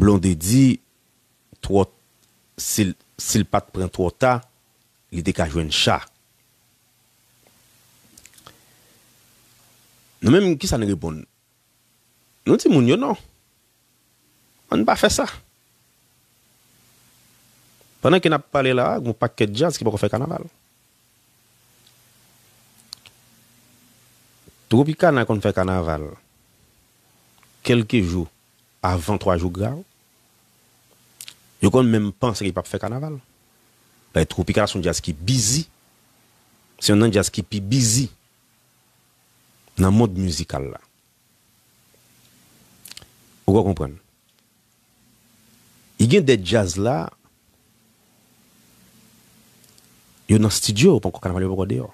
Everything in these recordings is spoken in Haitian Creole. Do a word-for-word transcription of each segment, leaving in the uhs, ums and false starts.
Blondedy twò, si l, si l pa t pran twò ta, li te ka jwenn cha. Nou menm, kisa n reponn? Nou di moun yo non. Ann pa fè sa. Pandan ke n ap pale la a, gen yon pakèt djaz ki poko fè kanaval. Tropicana konn fè kanaval kèlke jou avan twa jou gra yo. Yo konn menm panse ke li p ap fè kanaval. Paske Tropicana se yon djaz ki bizi. Se youn nan djaz ki pi bizi nan mond mizikal la. Ou ka konprann? Li gen de djaz la, yo nan estidyo, poko kanaval yo poko deyò.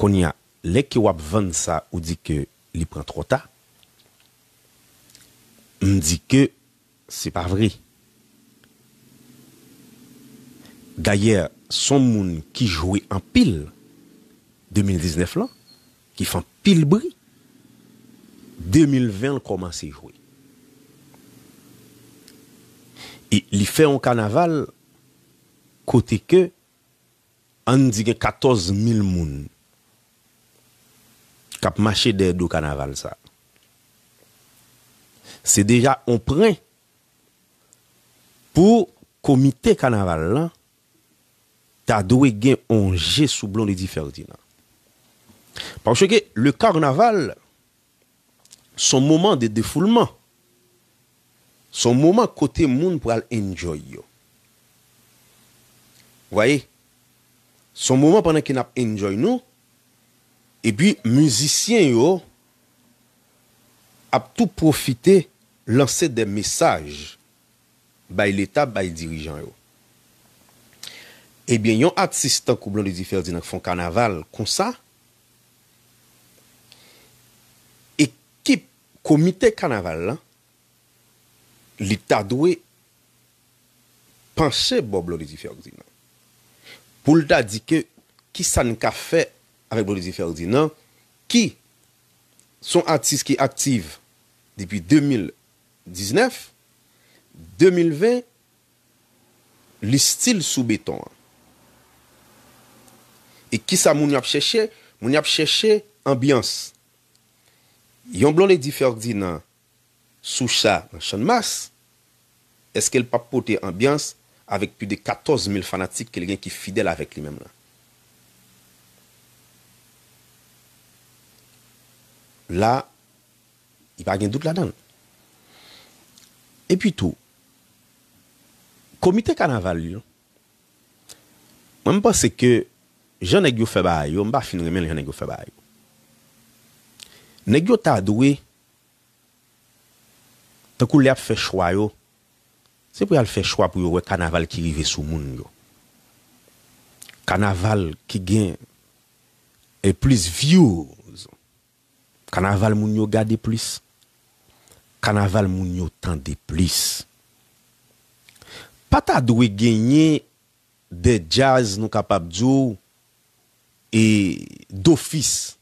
Kounye a, lè ke w ap vann sa, ou di ke li pran twò ta, m di ke se pa vre. Dayè, se yon moun ki jwe anpil de mil diznèf lan, ki fè anpil bri. De mil ven l kòmanse jwe. E li fè yon kanaval kote ke, ann di, gen katòz mil moun k ap mache dèyè do kanaval sa. Se deja yon pwen pou komite kanaval lan ta dwe gen yon je sou Blondedy Ferdinand. Paske le carnaval, se yon moman de defoulman. Se yon moman kote moun pral enjoy yo. Ou vwaye? Se yon moman pandan ke n ap enjoy nou, epi mizisyen yo ap tou pwofite lanse de mesaj bay Leta, bay dirijan yo. Ebyen, yon atis tankou Blondedy Ferdinand k fè yon kanaval konsa, ekip komite kanaval lan, li ta dwe panche bò Blondedy Ferdinand. Pou l ta di ke kisa n ka fè avèk Blondedy Ferdinand, ki se yon atis ki aktif depi de mil diznèf, de mil ven, li still sou beton an. E kisa moun yo ap chèche? Moun yo ap chèche anbyans. Yon Blondedy Ferdinand sou cha nan Channmas, èske l p ap pote anbyans avèk plis de katòz mil fanatik ke l gen ki fidèl avèk li menm lan? La, li pa gen dout ladan l. Epi tou, komite kanaval yo, mwen, m panse ke jan nèg yo fè bagay yo, m pa fin renmen jan nèg yo fè bagay yo. Nèg yo ta dwe, tankou lè y ap fè chwa yo, se pou y al fè chwa pou yo wè kanaval ki rive sou moun yo. Kanaval ki gen, e, plis views. Kanaval moun yo gade plis. Kanaval moun yo tande plis. Pa ta dwe genyen de djaz, nou kapab di w, e, dofis.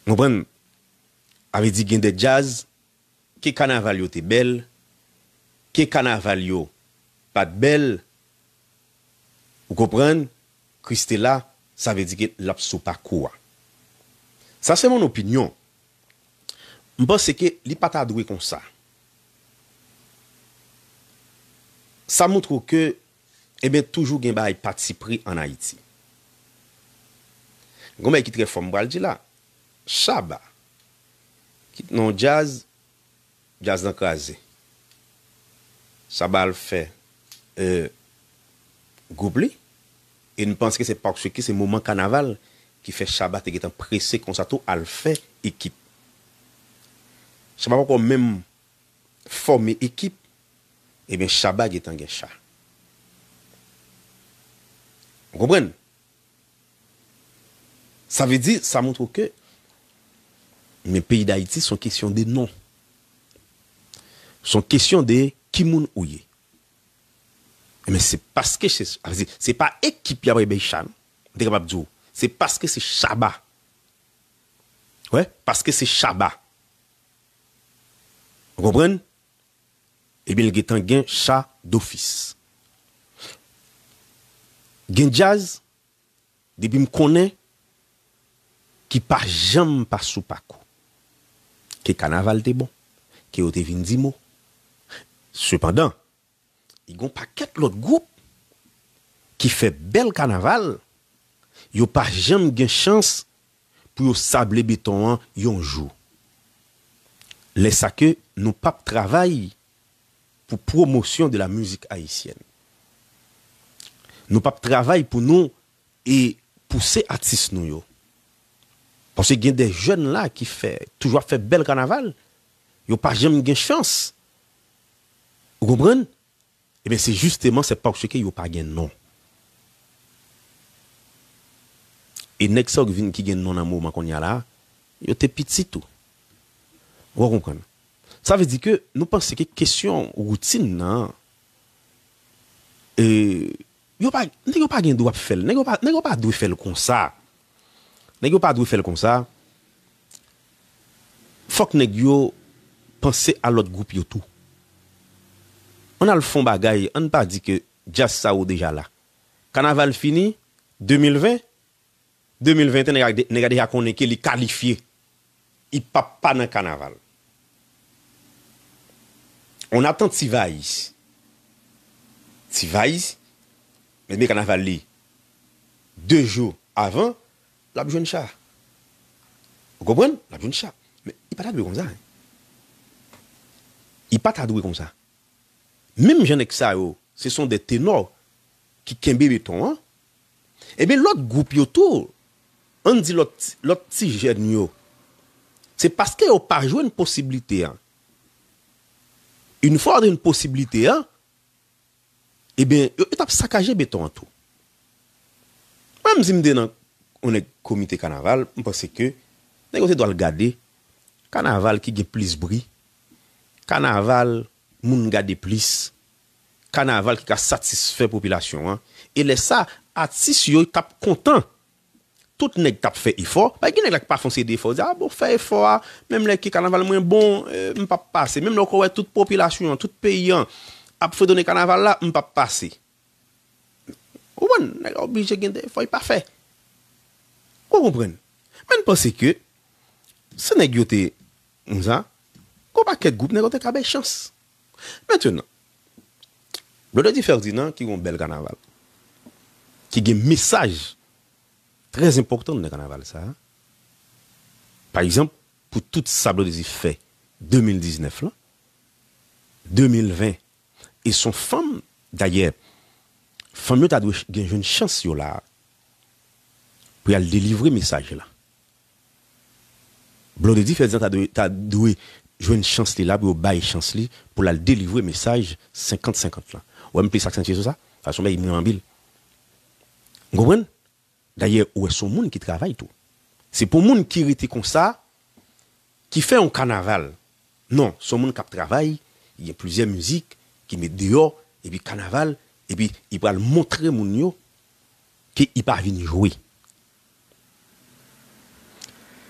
Ou konprann? A vle di gen de djaz, ke kanaval yo te bèl, ke kanaval yo pa t bèl, ou konprann, Christella, sa vle di ke l ap sou pakou a. Sa se mon opinyon. M panse ke li pa ta dwe konsa. Sa montre w ke, ebyen, toujou gen bagay patipri ann Ayiti. Gen yon bagay ki trè fò m pral di la. Shabba, ki t nan yon djaz, djaz lan kraze. Shabba al fè, e, gwoup li, e n panse ke se paske se moman kanaval ki fè Shabba te gentan prese konsa tou al fè ekip. Shabba poko menm fòme ekip, ebyen, Shabba gentan gen cha. Ou konprann? Sa vle di, sa montre w ke, men peyi Dayiti, se yon kesyon de non. Se yon kesyon de ki moun ou ye. Men se paske se, sa vle di, se pa ekip y ap bay cha, non. M te kapab di w, se paske se Shabba. Wi, paske se Shabba. Ou konprann? Ebyen, l gentan gen cha dofis. Gen djaz, depi m konnen, ki pa janm pa sou pakou. Ke kanaval te bon, ke yo te vin di mo. Sepandan, gen yon pakèt lòt gwoup ki fè bèl kanaval, yo pa janm gen chans pou yo sable beton an yon jou. Lè sa ke nou p ap travay pou pwomosyon de la mizik ayisyèn. Nou p ap travay pou nou e pouse atis nou yo. Paske gen de jèn la ki fè, toujou ap fè bèl kanaval, yo pa janm gen chans. Ou konprann? Ebyen, se jisteman, se paske yo pa gen non. E nèg sa yo ki vin, ki gen non nan moman kounye a la, yo te piti tou. Ou konprann? Sa vle di ke nou panse ke kesyon woutin nan, e, yo pa, nèg yo pa gen dwa ap fè l. Nèg yo pa, nèg yo pa dwe fè l konsa. Nèg yo pa dwe fè l konsa. Fòk nèg yo panse a lòt gwoup yo tou. Ann al fè yon bagay, ann pa di ke djaz sa yo deja la. Kanaval fini, de mil ven, de mil venteyen, nèg a de-, nèg a deja konnen ke li kalifye. Li p ap pa nan kanaval. On atan T-Vice. T-Vice, mete kanaval li de jou avan, l ap jwenn cha. Ou konprann? L ap jwenn cha. Men, li pa ta dwe konsa, hein. Li pa ta dwe konsa. Menm jan nèg sa yo, se son de tenò ki kenbe beton an, ebyen, lòt gwoup yo tou, ann di lòt, lòt ti jèn yo, se paske yo pa jwenn posiblite an. Yon fwa yo jwenn posiblite an, ebyen, yo, yo t ap sakaje beton an tou. Mwen menm, si m te nan yon nèg komite kanaval, m panse ke nèg yo te dwe al gade kanaval ki gen plis bri, kanaval moun gade plis, kanaval ki ka satisfè popilasyon an. E lè sa, atis yo t ap kontan. Tout nèg t ap fè efò. Pa gen nèg la ki pa fè yon seri de efò. Di, "A bon, fè efò a, menm lè ke kanaval mwen bon, eh, m p ap pase." Menm lè w wè tout popilasyon an, tout peyi an ap fredone kanaval la, m p ap pase. Ou konprann? Nèg la oblije gen de efò, li pa fè. Ou konprann? Men n panse ke si nèg yo te konsa, gon pakèt gwoup nèg yo te ka bay chans. Mentenan, Blondedy Ferdinand ki gon bèl kanaval, ki gen mesaj trè enpòtan nan kanaval sa a. Pa egzanp, pou tout sa Blondedy fè de mil diznèf lan, de mil ven, e se yon fanm, dayè, fanm yo ta dwe ch-, gen jwenn chans yo la a pou y al delivre mesaj la. Blondedy Ferdinand ta dwe, ta dwe jwenn chans li la pou yo bay chans li pou l al delivre mesaj senkant senkant lan. Ou wè m plis aksantye sou sa? Sa se yon bagay mwen anpil. Ou konprann? Dayè, ou wè se yon moun ki travay tou. Se pa yon moun ki rete konsa, ki fè yon kanaval. Non, se yon moun k ap travay, li gen plizyè mizik ki met deyò, epi kanaval, epi li pral montre moun yo ke li pa vin jwe.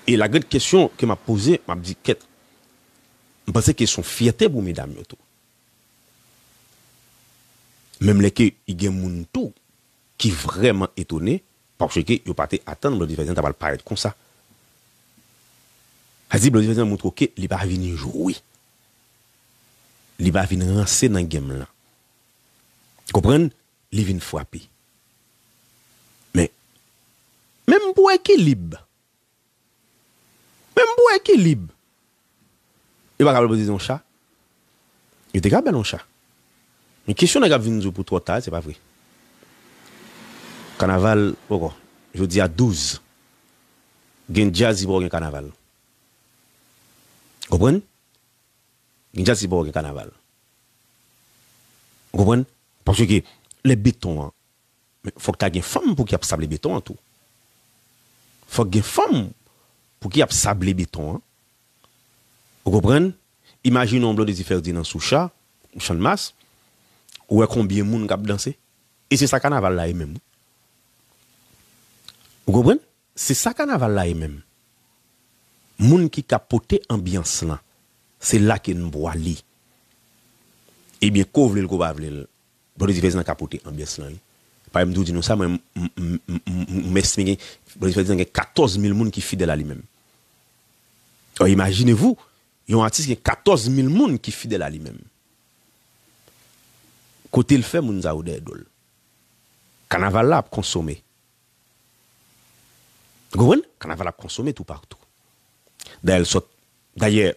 E la grande question ke m ap poze, m ap di, kèt, m panse ke se yon fyète pou medam yo tou. Menm lè ke gen moun tou ki vrèman etone, paske yo pa te atann Blondedy Ferdinand ta pral parèt konsa. Sa di Blondedy Ferdinand montre ke li pa vin jwe. Li pa vin ranse nan game lan. Konprann? Li vin frape. Men, menm pou ekilib, Menm pou ekilib, yo pa ka ba l yon cha. Yo te ka ba l yon cha. Men kesyon nèg ap vin di w pou twò ta, se pa vre. Kanaval, poko. Jodi a douz. Gen djaz ki poko gen kanaval. Konprann? Gen djaz ki poko gen kanaval. Ou konprann? Paske lè beton an, men fòk ta gen fanm pou ki ap sable beton an tou. Fòk gen fanm pou ki ap sable beton an. Ou konprann? Imajine yon Blondedy Ferdinand sou cha, Channmas, ou wè konbyen moun k ap danse? E se sa kanaval la ye menm, wi. Ou konprann? Se sa kanaval la ye menm. Moun ki ka pote anbyans lan, Se la ke n pwale. Ebyen, ke w vle l, ke w pa vle l, Blondedy Ferdinand ka pote anbyans lan, wi. Parèy m toujou di nou sa, mwen, m, m, m, m, m, m estime gen, Blondedy Ferdinand gen katòz mil moun ki fidèl a li menm. Alò, imaginez-vous, yon atis gen katòz mil moun ki fidèl a li menm. Kote l fè moun sa yo dèyè do l? Kanaval la ap konsome. Ou konprann? Kanaval ap konsome toupatou. Dayè, l sot, dayè,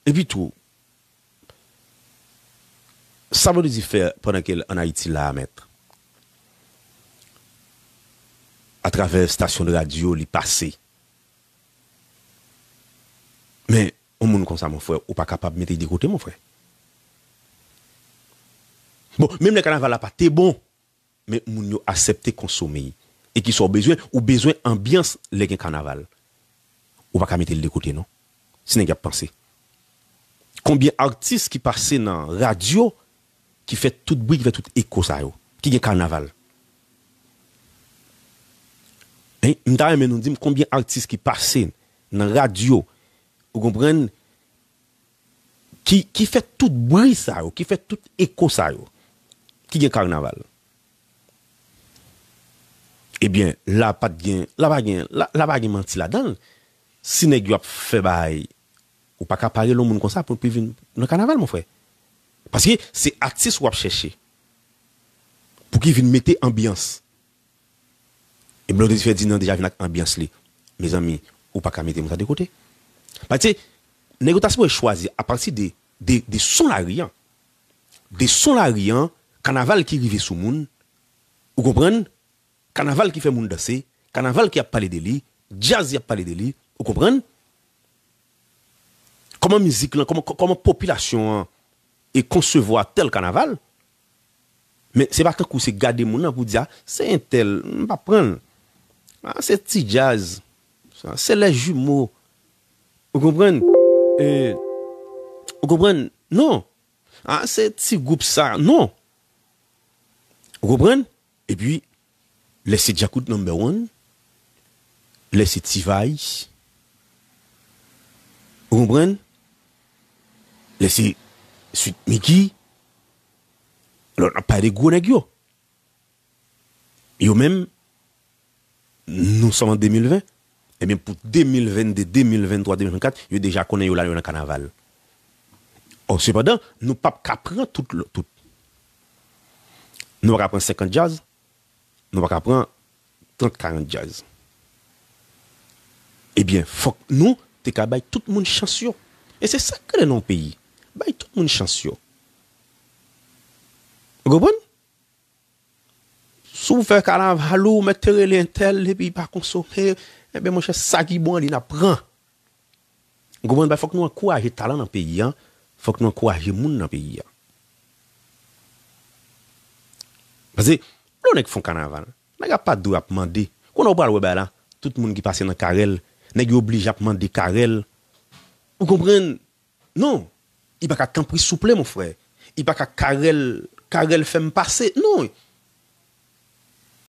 epi tou, sa Blondedy fè pandan ke l ann Ayiti la a, mèt, atravè stasyon de radyo, li pase. Men, yon moun konsa, mon frè, ou pa kapab mete l de kote, mon frè. Bon, menm lè kanaval la pa te bon, men moun yo aksepte konsome l. E kisa w bezwen? Ou bezwen anbyans lè gen kanaval. Ou pa ka mete l de kote, non. Si nèg y ap panse. Konbyen atis ki pase nan radyo ki fè tout bri, ki fè tout eko sa yo, ki gen kanaval? Hein? M ta renmen nou di m konbyen atis ki pase nan radyo, ou konprann, ki, ki fè tout bri sa yo, ki fè tout eko sa yo, ki gen kanaval. Ebyen, la pa t gen, la pa gen, la, la pa gen manti ladan l. Si nèg yo ap fè bagay, ou pa ka pare yon moun konsa pou, pou l vin nan kanaval, mon frè. Paske se atis w ap chèche pou ki vin mete anbyans. E Blondedy Ferdinand deja vin ak anbyans li. Mezanmi, ou pa ka mete moun sa de kote. Paske nèg yo ta sipoze chwazi apati de, de, de son lari an. De son lari an, kanaval ki rive sou moun. Ou konprann? Kanaval ki fè moun danse, kanaval ki ap pale de li, djaz y ap pale de li, ou konprann? Kòman mizik lan, kòman, kòman popilasyon an e konsevwa tèl kanaval? Men se pa tankou se gade moun nan pou di, a, se entèl, m pa pran l. A, se ti djaz. Sa, se les jumeaux. Ou konprann? E, ou konprann? Non. A, se ti gwoup sa. Non. Ou konprann? Epi, lè se Djakout number one, lè se T-Vice, ou konprann? Lè se Sweet Micky, lè n ap pale de gwo nèg yo. Yo menm, nou sòm an de mil ven, ebyen pou de mil venn de, de mil venn twa, de mil vennkat, yo deja konnen yo la, yo nan kanaval. Ò, sepandan, nou p ap ka pran tout, tout. Nou pa ka pran senkant djaz, nou pa ka pran trant, karant djaz. Ebyen, fòk nou te ka bay tout moun chans yo. E se sa k rele nan yon peyi. Bay tout moun chans yo. Ou konprann? Si w fè kanaval ou, ou mèt te rele entèl, epi li pa konsome, enben, monchè, sa ki bon an, li n ap pran. Ou konprann? Fòk nou ankouraje talan nan peyi a, fòk nou ankouraje moun nan peyi a. Paske, lè yon nèg fè yon kanaval, nèg ap pa dwe ap mande. Kounye a ou pral wè bagay la, tout moun ki pase nan Carel, nèg yo oblije ap mande Carel. Ou konprann? Non. Li pa ka tanpri souple, mon frè. Li pa ka Carel, Carel fè m pase. Non.